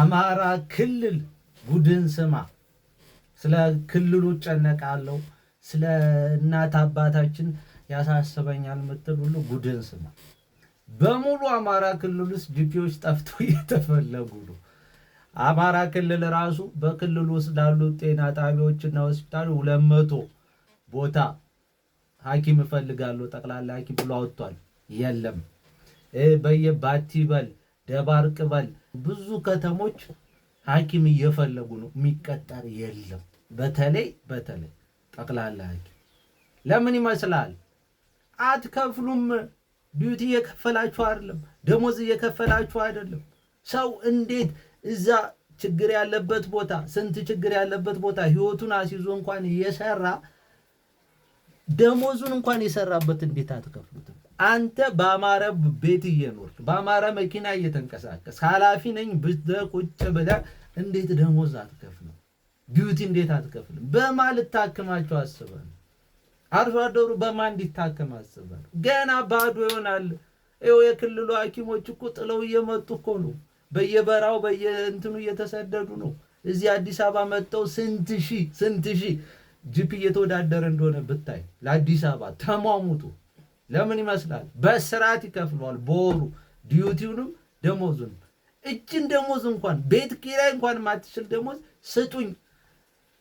አማራ ክልል ጉድን ስማ። ስለ ክልሉ እጨነቃለሁ፣ ስለ እናት አባታችን ያሳስበኛል የምትል ሁሉ ጉድን ስማ። በሙሉ አማራ ክልል ውስጥ GP ዎች ጠፍተው እየተፈለጉ ነው። አማራ ክልል ራሱ በክልሉ ውስጥ ላሉ ጤና ጣቢያዎችና ሆስፒታሉ 200 ቦታ ሐኪም እፈልጋለሁ ጠቅላላ ሐኪም ብሎ አወጥቷል። የለም። በየባቲ በል፣ ደባርቅ በል፣ ብዙ ከተሞች ሐኪም እየፈለጉ ነው፣ የሚቀጠር የለም። በተለይ በተለይ ጠቅላላ ሐኪም ለምን ይመስላል? አትከፍሉም። Duty እየከፈላችሁ አይደለም። ደሞዝ እየከፈላችሁ አይደለም። ሰው እንዴት እዛ ችግር ያለበት ቦታ፣ ስንት ችግር ያለበት ቦታ ህይወቱን አስይዞ እንኳን እየሰራ ደሞዙን እንኳን የሰራበት እንዴት አትከፍሉትም? አንተ በአማረ ቤት እየኖርክ፣ በአማረ መኪና እየተንቀሳቀስ፣ ኃላፊ ነኝ ብለህ ቁጭ ብለህ እንዴት ደሞዝ አትከፍልም? Duty እንዴት አትከፍልም? በማን ልታክማቸው አስበህ ነው? አርሶ አደሩ በማን እንዲታከም አስበህ ነው? ገና ባዶ ይሆናል። ይኸው የክልሉ ሐኪሞች እኮ ጥለው እየመጡ እኮ ነው። በየበራው በየእንትኑ እየተሰደዱ ነው። እዚህ አዲስ አበባ መጥተው ስንት ሺህ ስንት ሺህ GP እየተወዳደረ እንደሆነ ብታይ ለአዲስ አበባ ተሟሙቱ። ለምን ይመስላል? በስርዓት ይከፍለዋል በወሩ duty ውንም ደሞዙንም። እችን ደሞዝ እንኳን ቤት ኪራይ እንኳን የማትችል ደሞዝ ስጡኝ፣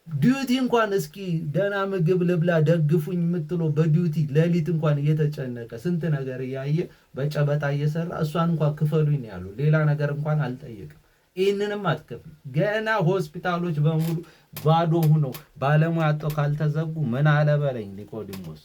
duty እንኳን እስኪ ደህና ምግብ ልብላ ደግፉኝ የምትለው በ duty ሌሊት እንኳን እየተጨነቀ ስንት ነገር እያየ በጨበጣ እየሰራ እሷን እንኳን ክፈሉኝ ያሉ ሌላ ነገር እንኳን አልጠየቅም። ይህንንም አትከፍልም። ገና ሆስፒታሎች በሙሉ ባዶ ሁነው ባለሙያ አጥተው ካልተዘጉ ምን አለ በለኝ ኒቆዲሞስ።